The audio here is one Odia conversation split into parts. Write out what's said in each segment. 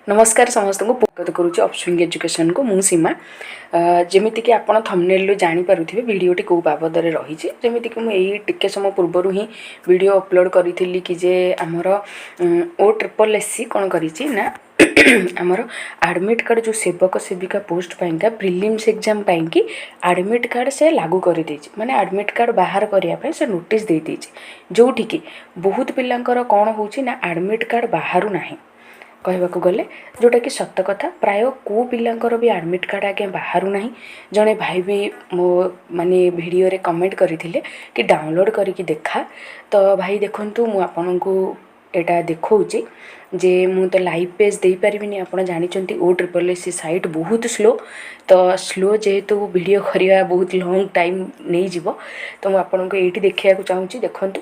ନମସ୍କାର ସମସ୍ତଙ୍କୁ, ସ୍ୱାଗତ କରୁଛି ଅପସ୍ୱିଙ୍ଗ ଏଜୁକେସନକୁ। ମୁଁ ସୀମା। ଯେମିତିକି ଆପଣ ଥମ୍ବନେଲ୍ରୁ ଜାଣିପାରୁଥିବେ ଭିଡ଼ିଓଟି କେଉଁ ବାବଦରେ ରହିଛି। ଯେମିତିକି ମୁଁ ଏଇ ଟିକେ ସମୟ ପୂର୍ବରୁ ହିଁ ଭିଡ଼ିଓ ଅପଲୋଡ଼ କରିଥିଲି କି ଯେ ଆମର ଓ ଟ୍ରିପଲ୍ ଏସ୍ ସି କ'ଣ କରିଛି ନା ଆମର ଆଡ଼ମିଟ୍ କାର୍ଡ଼, ଯେଉଁ ସେବକ ସେବିକା ପୋଷ୍ଟ ପାଇଁକା ପ୍ରିଲିମ୍ସ ଏକ୍ଜାମ୍ ପାଇଁକି ଆଡ଼ମିଟ୍ କାର୍ଡ଼ ସେ ଲାଗୁ କରିଦେଇଛି। ମାନେ ଆଡ଼ମିଟ୍ କାର୍ଡ଼ ବାହାର କରିବା ପାଇଁ ସେ ନୋଟିସ୍ ଦେଇଦେଇଛି, ଯେଉଁଠିକି ବହୁତ ପିଲାଙ୍କର କ'ଣ ହେଉଛି ନା ଆଡ଼ମିଟ୍ କାର୍ଡ଼ ବାହାରୁ ନାହିଁ। କହିବାକୁ ଗଲେ ଯେଉଁଟାକି ସତ କଥା, ପ୍ରାୟ କେଉଁ ପିଲାଙ୍କର ବି ଆଡ଼ମିଟ୍ କାର୍ଡ଼ ଆଜ୍ଞା ବାହାରୁ ନାହିଁ। ଜଣେ ଭାଇ ବି ମୋ ମାନେ ଭିଡ଼ିଓରେ କମେଣ୍ଟ କରିଥିଲେ କି ଡାଉନଲୋଡ଼୍ କରିକି ଦେଖା। ତ ଭାଇ, ଦେଖନ୍ତୁ, ମୁଁ ଆପଣଙ୍କୁ ଏଇଟା ଦେଖାଉଛି ଯେ ମୁଁ ତ ଲାଇଭ୍ ପେଜ୍ ଦେଇପାରିବିନି। ଆପଣ ଜାଣିଛନ୍ତି, ଓ ଟ୍ରିପଲ୍ ଏସ୍ ସି ସାଇଟ୍ ବହୁତ ସ୍ଲୋ। ତ ସ୍ଲୋ ଯେହେତୁ, ଭିଡ଼ିଓ କରିବା ବହୁତ ଲଙ୍ଗ୍ ଟାଇମ୍ ନେଇଯିବ। ତ ମୁଁ ଆପଣଙ୍କୁ ଏଇଠି ଦେଖିବାକୁ ଚାହୁଁଛି। ଦେଖନ୍ତୁ,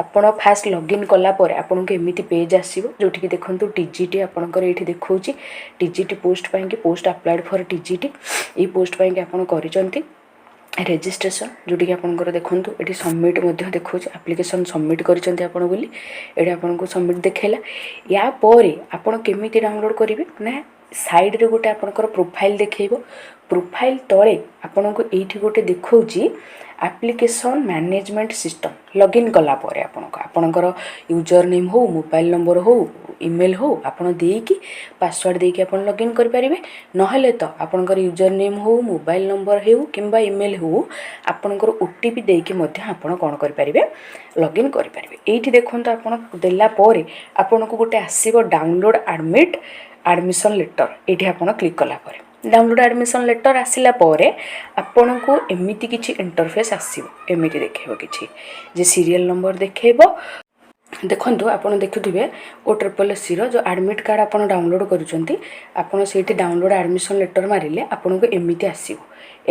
ଆପଣ ଫାଷ୍ଟ ଲଗ୍ଇନ୍ କଲା ପରେ ଆପଣଙ୍କୁ ଏମିତି ପେଜ୍ ଆସିବ, ଯେଉଁଠିକି ଦେଖନ୍ତୁ ଟି ଜି ଟି ଆପଣଙ୍କର ଏଇଠି ଦେଖାଉଛି। ଟି ଜି ଟି ପୋଷ୍ଟ ପାଇଁକି, post applied for TGT, ଏଇ ପୋଷ୍ଟ ପାଇଁକି ଆପଣ କରିଛନ୍ତି ରେଜିଷ୍ଟ୍ରେସନ୍, ଯେଉଁଠିକି ଆପଣଙ୍କର ଦେଖନ୍ତୁ ଏଠି ସବମିଟ୍ ମଧ୍ୟ ଦେଖାଉଛି, ଆପ୍ଲିକେସନ୍ ସବମିଟ୍ କରିଛନ୍ତି ଆପଣ ବୋଲି ଏଠି ଆପଣଙ୍କୁ ସବମିଟ୍ ଦେଖାଇଲା। ୟା ପରେ ଆପଣ କେମିତି ଡାଉନଲୋଡ଼୍ କରିବେ ନା ସାଇଡ଼୍ରେ ଗୋଟେ ଆପଣଙ୍କର ପ୍ରୋଫାଇଲ୍ ଦେଖେଇବ। ପ୍ରୋଫାଇଲ୍ ତଳେ ଆପଣଙ୍କୁ ଏଇଠି ଗୋଟେ ଦେଖାଉଛି ଆପ୍ଲିକେସନ୍ ମ୍ୟାନେଜମେଣ୍ଟ ସିଷ୍ଟମ୍। ଲଗ୍ଇନ୍ କଲା ପରେ ଆପଣଙ୍କୁ ଆପଣଙ୍କର ୟୁଜର୍ ନେମ୍ ହଉ, ମୋବାଇଲ୍ ନମ୍ବର ହଉ, ଇମେଲ୍ ହଉ, ଆପଣ ଦେଇକି, ପାସୱାର୍ଡ଼ ଦେଇକି ଆପଣ ଲଗ୍ଇନ୍ କରିପାରିବେ। ନହେଲେ ତ ଆପଣଙ୍କର ୟୁଜର୍ ନେମ୍ ହଉ, ମୋବାଇଲ୍ ନମ୍ବର ହେଉ କିମ୍ବା ଇମେଲ୍ ହଉ, ଆପଣଙ୍କର ଓଟିପି ଦେଇକି ମଧ୍ୟ ଆପଣ କ'ଣ କରିପାରିବେ? ଲଗ୍ଇନ୍ କରିପାରିବେ। ଏଇଠି ଦେଖନ୍ତୁ, ଆପଣ ଦେଲା ପରେ ଆପଣଙ୍କୁ ଗୋଟେ ଆସିବ ଡାଉନଲୋଡ଼୍ ଆଡ଼ମିସନ୍ ଲେଟର୍। ଏଇଠି ଆପଣ କ୍ଲିକ୍ କଲା ପରେ, ଡାଉନଲୋଡ଼୍ ଆଡ଼ମିସନ୍ ଲେଟର୍ ଆସିଲା ପରେ ଆପଣଙ୍କୁ ଏମିତି କିଛି ଇଣ୍ଟରଫେସ୍ ଆସିବ। ଏମିତି ଦେଖେଇବ କିଛି ଯେ ସିରିଏଲ୍ ନମ୍ବର ଦେଖେଇବ। ଦେଖନ୍ତୁ, ଆପଣ ଦେଖୁଥିବେ ଓ ଟ୍ରିପଲ୍ ଏସ୍ ସିର ଯେଉଁ ଆଡ଼ମିଟ୍ କାର୍ଡ଼ ଆପଣ ଡାଉନଲୋଡ଼୍ କରୁଛନ୍ତି, ଆପଣ ସେଇଠି ଡାଉନଲୋଡ଼୍ ଆଡ଼ମିସନ୍ ଲେଟର୍ ମାରିଲେ ଆପଣଙ୍କୁ ଏମିତି ଆସିବ।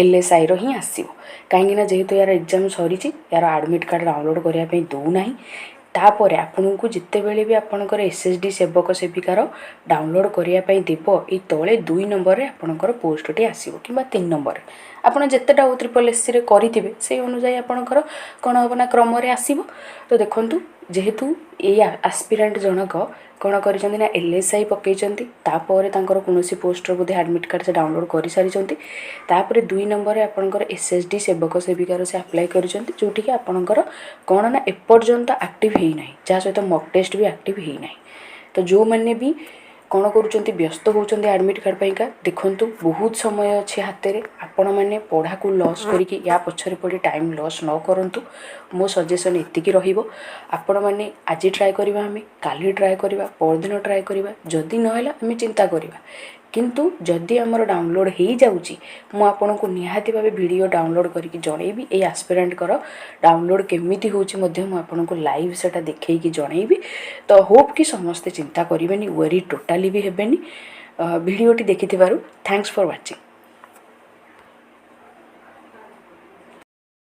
ଏଲ୍ ଏସ୍ ଆଇର ହିଁ ଆସିବ, କାହିଁକିନା ଯେହେତୁ ୟାର ଏକ୍ଜାମ୍ ସରିଛି, ୟାର ଆଡ଼ମିଟ୍ କାର୍ଡ଼ ଡାଉନଲୋଡ଼୍ କରିବା ପାଇଁ ଦେଉନାହିଁ। ତାପରେ ଆପଣଙ୍କୁ ଯେତେବେଳେ ବି ଆପଣଙ୍କର ଏସ୍ ଏସ୍ ଡି ସେବକ ସେବିକାର ଡାଉନଲୋଡ଼୍ କରିବା ପାଇଁ ଦେବ, ଏଇ ତଳେ 2 ନମ୍ବରରେ ଆପଣଙ୍କର ପୋଷ୍ଟଟି ଆସିବ କିମ୍ବା 3 ନମ୍ବରରେ। ଆପଣ ଯେତେଟା ଓ ଟ୍ରିପଲ୍ ଏସ୍ ସିରେ କରିଥିବେ, ସେଇ ଅନୁଯାୟୀ ଆପଣଙ୍କର କ'ଣ ହେବ ନା କ୍ରମରେ ଆସିବ। ତ ଦେଖନ୍ତୁ, ଯେହେତୁ ଏଇ ଆସ୍ପିରାଣ୍ଟ ଜଣକ କ'ଣ କରିଛନ୍ତି ନା ଏଲ୍ ଏସ୍ I ପକାଇଛନ୍ତି, ତାପରେ ତାଙ୍କର କୌଣସି ପୋଷ୍ଟର ବୋଧେ ଆଡ଼ମିଟ୍ କାର୍ଡ଼ ସେ ଡାଉନଲୋଡ଼୍ କରିସାରିଛନ୍ତି। ତାପରେ 2 ନମ୍ବରରେ ଆପଣଙ୍କର ଏସ୍ ଏସ୍ ଡି ସେବକ ସେବିକାର ସେ ଆପ୍ଲାଏ କରିଛନ୍ତି, ଯେଉଁଠିକି ଆପଣଙ୍କର କ'ଣ ନା ଏପର୍ଯ୍ୟନ୍ତ ଆକ୍ଟିଭ୍ ହେଇନାହିଁ, ଯାହା ସହିତ ମକ୍ ଟେଷ୍ଟ ବି ଆକ୍ଟିଭ୍ ହେଇନାହିଁ। ତ ଯେଉଁମାନେ ବି କ'ଣ କରୁଛନ୍ତି, ବ୍ୟସ୍ତ ହେଉଛନ୍ତି ଆଡ଼ମିଟ୍ କାର୍ଡ଼ ପାଇଁକା, ଦେଖନ୍ତୁ, ବହୁତ ସମୟ ଅଛି ହାତରେ। ଆପଣମାନେ ପଢ଼ାକୁ ଲସ୍ କରିକି ୟା ପଛରେ ପଡ଼ି ଟାଇମ୍ ଲସ୍ ନ କରନ୍ତୁ। ମୋ ସଜେସନ୍ ଏତିକି ରହିବ, ଆପଣମାନେ ଆଜି ଟ୍ରାଏ କରିବା, ଆମେ କାଲି ଟ୍ରାଏ କରିବା, ପରଦିନ ଟ୍ରାଏ କରିବା। ଯଦି ନହେଲା, ଆମେ ଚିନ୍ତା କରିବା। କିନ୍ତୁ ଯଦି ଆମର ଡାଉନଲୋଡ଼୍ ହେଇଯାଉଛି, ମୁଁ ଆପଣଙ୍କୁ ନିହାତି ଭାବେ ଭିଡ଼ିଓ ଡାଉନଲୋଡ଼୍ କରିକି ଜଣେଇବି। ଏଇ ଆସ୍ପିରାଣ୍ଟଙ୍କର ଡାଉନଲୋଡ଼୍ କେମିତି ହେଉଛି ମଧ୍ୟ ମୁଁ ଆପଣଙ୍କୁ ଲାଇଭ୍ ସେଇଟା ଦେଖେଇକି ଜଣେଇବି। ତ ହୋପ୍ କି ସମସ୍ତେ ଚିନ୍ତା କରିବେନି, ୱରି ଟୋଟାଲି ବି ହେବେନି। ଭିଡ଼ିଓଟି ଦେଖିଥିବାରୁ thanks for watching.